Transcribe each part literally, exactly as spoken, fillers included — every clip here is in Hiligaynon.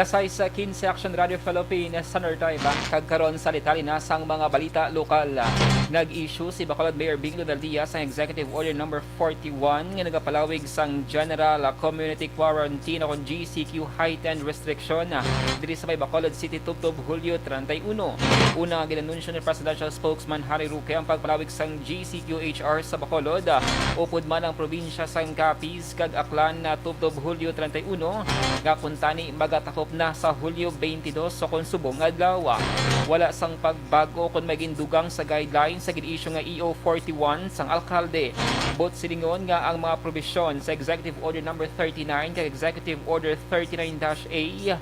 Sa isa quince Action Radio Philippines Standard Time, kag karon sa detalye na sang mga balita lokal. Nag-issue si Bacolod Mayor Bing Donald Diaz sang Executive Order Number forty-one nga nagapalawig sang General Community Quarantine o kon G C Q Heightened Restriction diri sa may Bacolod City tubtob Hulyo treinta y uno. Una nga ginanunsyo ni Presidential Spokesman Harry Roque ang pagpalawig sang G C Q H R sa Bacolod, upod man ang probinsya sang Capiz kag Aklan na tubtob Hulyo treinta y uno, nga kuntani magatakop na sa Hulyo twenty-two o kon subong adlaw. Wala sang pagbag-o kon may gindugang sa guidelines sa gin-issue nga E O forty-one sang alkalde. Buot silingon nga ang mga probisyon sa Executive Order Number thirty-nine kag Executive Order thirty-nine dash A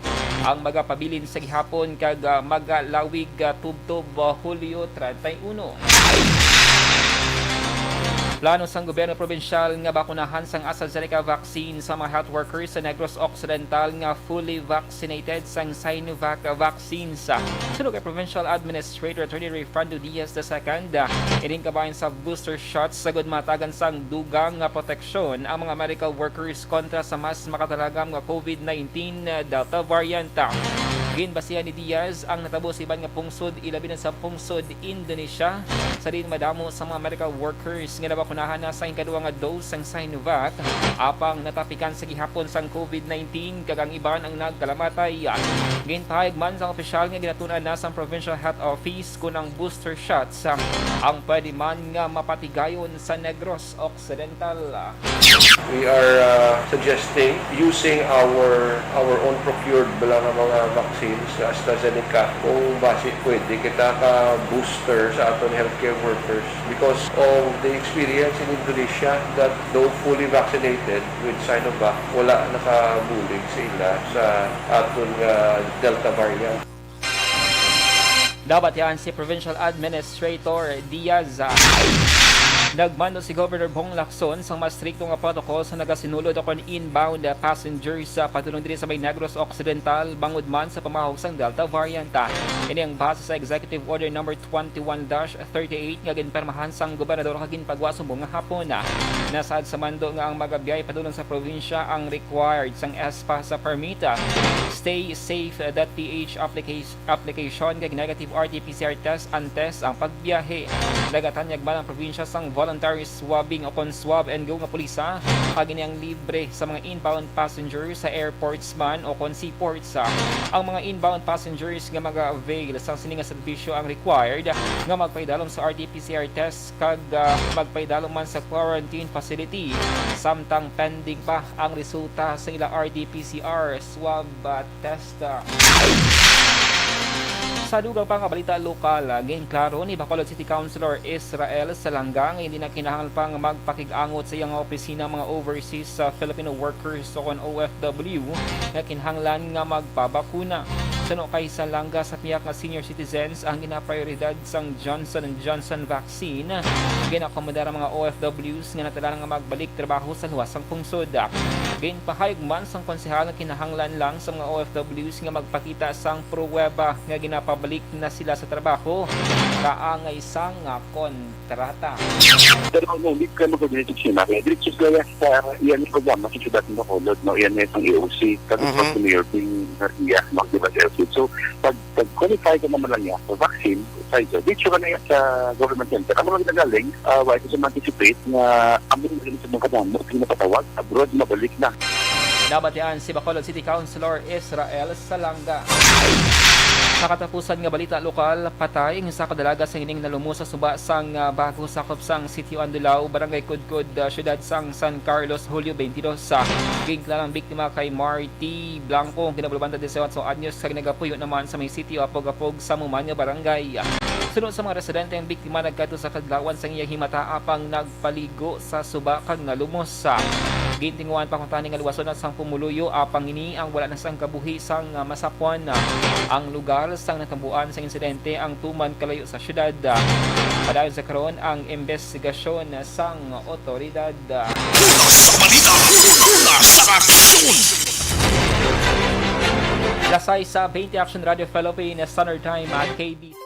ang magapabilin sa gihapon kag, ah, magalawig, ah, tubtob, ah, Hulyo treinta y uno. Plano sang gobyerno probinsyal nga bakunahan sang AstraZeneca vaccine sa mga health workers sa Negros Occidental nga fully vaccinated sang Sinovac vaccines. Suno kay Provincial Administrator Attorney Rayfrando Diaz the second, ining kabahin sa booster shots sagod matagan sang dugang nga proteksyon ang mga medical workers kontra sa mas makatalagam nga COVID nineteen Delta variant. Ginbasihan ni Diaz ang natabo sa iban nga pungsod, ilabi na sa pungsod Indonesia, sa diin madamo sa mga medical workers nga nabakunahan na sa ikaduha nga dose sang Sinovac, apang natapikan sa gihapon sang COVID nineteen kag ang iban ang nagkalamatay. Ginpahayag man sang opisyal nga ginatun-an na sang Provincial Health Office kon ang booster shots ang pwede man nga mapatigayon sa Negros Occidental. We are, uh, suggesting using our, our own procured bala nga mga vaccines, AstraZeneca, kung basi pwede kita ka booster sa aton healthcare workers because of the experience in Indonesia that though fully vaccinated with Sinovac, wala nakabulig sa ila sa aton nga Delta variant. Nabatian si Provincial Administrator Diaz. Nagmando si Governor Bong Lacson sang mas strikto nga protocol sa nagasinulod o kon inbound passengers sa padulong diri sa may Negros Occidental bangod man sa pamahog sang Delta variant. Ini ang base sa Executive Order Number twenty-one dash thirty-eight nga ginpirmahan sang gobernador kag ginpagwa subong nga hapon. Nasaad sa mando nga ang magabiyahe padulong sa probinsya ang required sang S PAS sa permit, Stay Safe dot P H application application kag negative R T P C R test antes ang pagbiyahe. Nagatanyag man ang probinsya sang voluntary swabbing o kon swab and go nga pulisa, kag ini ang libre sa mga inbound passengers sa airports man o kon seaports. Ang mga inbound passengers nga mag-avail sang sini nga serbisyo ang required nga magpaidalom sa R T P C R test kag, ah, magpaidalom man sa quarantine facility samtang pending pa ang resulta sa ila R T P C R swab, ah, test. Sa dugang pa nga balita lokal, ah, ginklaro ni Bacolod City Councilor Israel Salanga nga hindi na kinahanglan pang magpakig-angot sa iyang opisina ang mga overseas, ah, Filipino workers o kon O F W nga kinahanglan nga magpabakuna. Suno kay Salanga, sa pihak nga senior citizens ang ginaprioridad sang Johnson and Johnson vaccine, ginakomodar ang mga O F Ws nga natala nga magbalik trabaho sa luwas sang pungsod. Ginpahayag man sang konsehal nga kinahanglan lang sa mga O F Ws nga magpakita sang pruweba nga ginapabalik na sila sa trabaho kaangay sang kontrata. Pero kung hindi ka mag-organize sa China, kaya diretso kaya sa iyan yung programa sa Siyudad ng Bacolod, no? Iyan yung isang E O C, tapos Mhm. pag Mayor Ping Garcia, mag-diba sa airfield. So, pag, pag qualify ka naman lang niya sa vaccine, Pfizer, diretso ka na yan sa government center. Ang mga ginagaling, ah, wala ko sa anticipate nga ang mga ganito sa mga kadamo, pinapatawag, abroad, mabalik na. Nabatian si Bacolod City Councilor Israel Salanga. Sa katapusan nga balita lokal, patay ang isa ka dalaga sa ining nalumos sa suba sang, ah, bago sakop sang Sitio Andulao, Barangay Kudkod, ah, Siyudad sang San Carlos, Hulyo twenty-two. Ginkilalang biktima kay Marty Blanco, kinabalubanta dieciocho anyos, kag nagapuyo naman sa may sitio Apog-Apog sa Muman nga barangay. Suno sa mga residente, ang biktima nagkadto sa kadlawan sang iya himata apang nagpaligo sa suba kag nalumos. Gintinguhan pa kuntani nga luwason na sang pumuluyo, apang ini ang wala na sang kabuhi sang, ah, masapwan. Ang lugar sang natambuan sang insidente ang tuman kalayo sa siyudad. Padayon sa karon ang imbestigasyon sang otoridad. Una sa balita, una sa aksyon. Alas sais sa twenty Action Radio Philippines Standard Time at K B.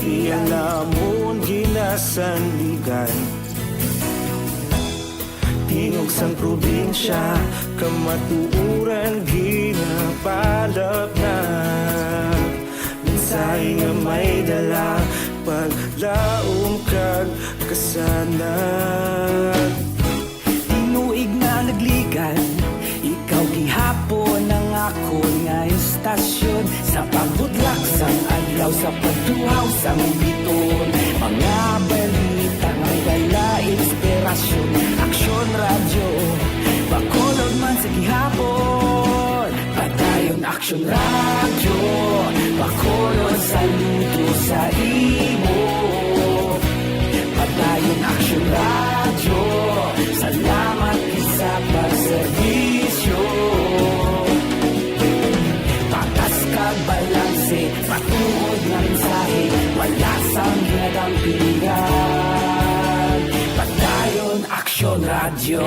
Iya namon ginasandigan. Tingog sang probinsya, kamatuoran ginapalapnag. Mensahe nga may dala, paglaom kag kasanag. Tinuig nga nagligan, ikaw gihapon ang akon nga istasyon. Sa pagbudlak sang adlaw, sa pagtuhaw sang biton, mga balita may dala inspirasyon. Aksyon Radyo, Bacolod man sa gihapon. Padayon Aksyon Radyo, Bacolod saludo sa imo. Padayon Aksyon Radyo, salamat gid sa pagserbisyo. Patas kag balanse, matuod nga mensahe, wala sang ginadampingan. Padayon Aksyon Radyo.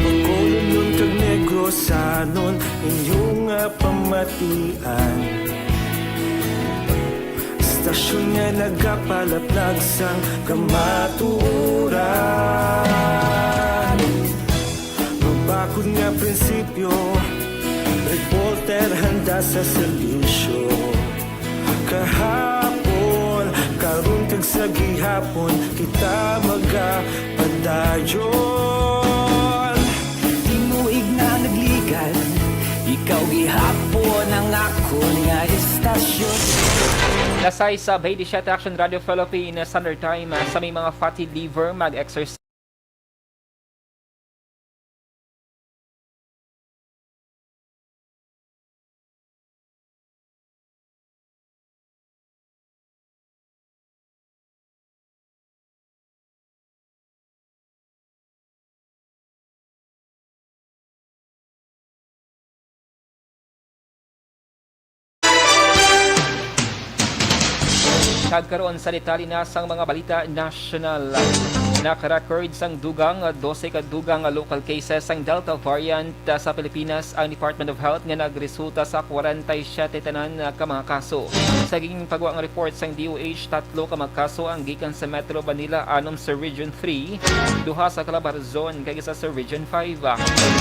Bacolodnon kag Negrosanon, inyo nga pamatian. Istasyon nga nagapalaplag sang kamatuoran. Mabakod nga prinsipyo, reporter handa sa serbisyo. Kahapon, karon kag sa gihapon, kita magapadayon. Tinuig na nagligan, ikaw gihapon ang akon nga istasyon. Alas sais sa Bay de Siete, Action Radio Philippines Standard Time. Sa may mga fatty liver, mag-exercise. Kag karon sa detalye na sang mga balita nasyonal. Naka-record sang dugang dose ka dugang local cases sang Delta variant sa Pilipinas ang Department of Health nga nagresulta sa kwarenta y siyete tanan ka mga kaso. Sa ginpagwa nga report sang D O H, tatlo ka mga kaso ang gikan sa Metro Manila, anom sa Region three, duha sa Calabarzon, kag isa sa Region five.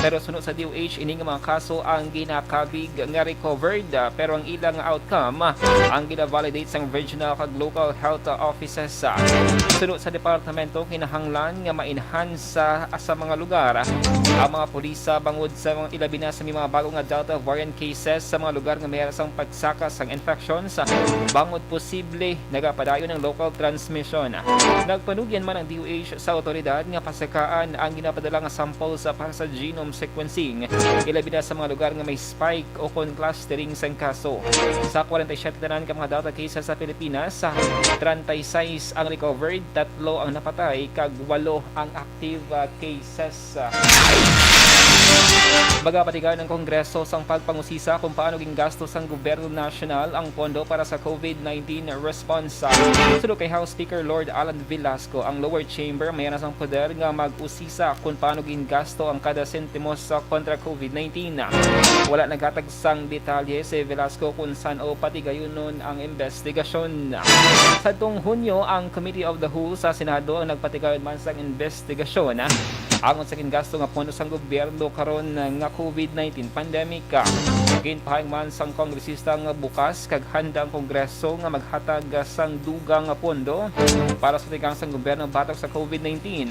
Pero suno sa D O H, ini nga mga kaso ang ginakabig nga recovered, pero ang ilang outcome ang gina-validate sang regional kag local health offices. Suno sa departamento, kinahanglan nga ma-enhance sa, sa mga lugar ang mga pulis bangod sa mga, ilabi na sa may mga bago nga Delta variant cases sa mga lugar nga may sang pagsaka sang infections, bangod posible nagapadayon ang local transmission. Nagpanugyan man ang D O H sa awtoridad nga pasakaan ang ginapadala nga samples para sa genome sequencing, ilabi na sa mga lugar nga may spike o kon clustering sang kaso. Sa kwarenta y siyete tanan ka mga Delta cases sa Pilipinas, treinta y seis ang recovered, tatlo ang napatay, kag walo ang active, ah, cases. Magapatigayon ang Kongreso sang pagpangusisa kung paano gingasto sang gobyerno nasyonal ang pondo para sa COVID nineteen response. Suno kay House Speaker Lord Alan Velasco, ang lower chamber may na sang poder nga mag-usisa kung paano gingasto ang kada sentimo sa kontra COVID nineteen. Wala naghatag sang detalye si Velasco kung san-o patigayonon ang investigasyon. Sadtong Hunyo, ang Committee of the Whole sa Senado ang nagpatigayon man sang investigasyon angot sa gingasto nga pondo sang gobyerno karon nga COVID nineteen pandemic. Ginpahayag man sang kongresista nga bukas kag handa ang Kongreso nga maghatag sang dugang nga pondo para sa tigang sang gobyerno batok sa COVID nineteen,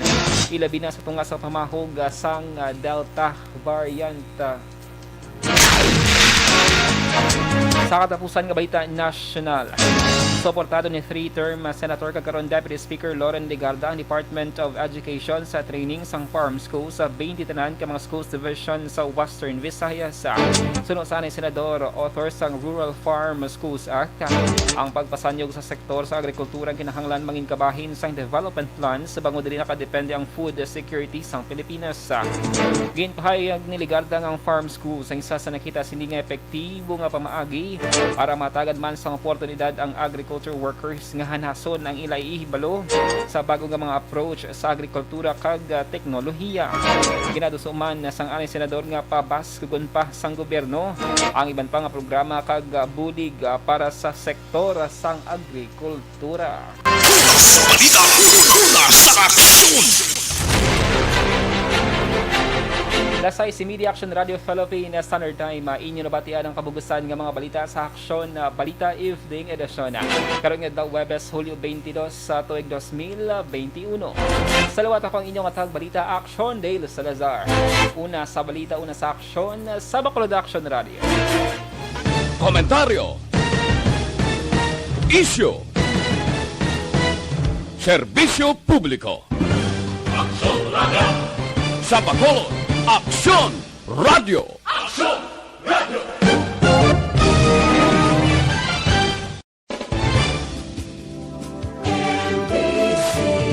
ilabi na sa tunga sa pamahog sang Delta variant. Sa katapusan nga balita nasyonal, suportado ni three-term Senator kag karon Deputy Speaker Loren Legarda ang Department of Education sa training sang farm schools sa twenty tanan ka mga schools division sa Western Visayas. Suno sa ni Senador, author sang Rural Farm Schools Act, ang pagpasanyog sa sektor sa agrikultura kinahanglan mangin kabahin sang development plans bangod dili nakadepende ang food security sang Pilipinas. Ginpahayag ni Legarda nga ang farm schools ang isa sa nakita sini nga epektibo nga pamaagi para matagad man sang oportunidad ang agriculture workers nga hanhason ang ila ihibalo sa bago nga mga approach sa agrikultura kag, ah, teknolohiya. Ginaduso man sang anay senador nga pabaskugon pa sang gobyerno ang iban pa nga programa kag, ah, bulig, ah, para sa sektor sang agrikultura. Una sa balita, una sa aksyon. Alas sais y media, Aksyon Radio Philippines Standard Time. Ah, inyo nabatian ang kabugusan nga mga balita sa Aksyon, ah, Balita Evening Edition. Karon nga adlaw, Huwebes, Hulyo twenty-two, sa tuig dos mil twenty-one. Sa liwat, ako ang inyong hatag balita, Aksyon Dale Salazar. Una sa balita, una sa aksyon, sa Bacolod Aksyon Radio. Komentaryo. Isyu. Serbisyo publiko. Aksyon Radio. Sa Bacolod, Aksyon Radio. Aksyon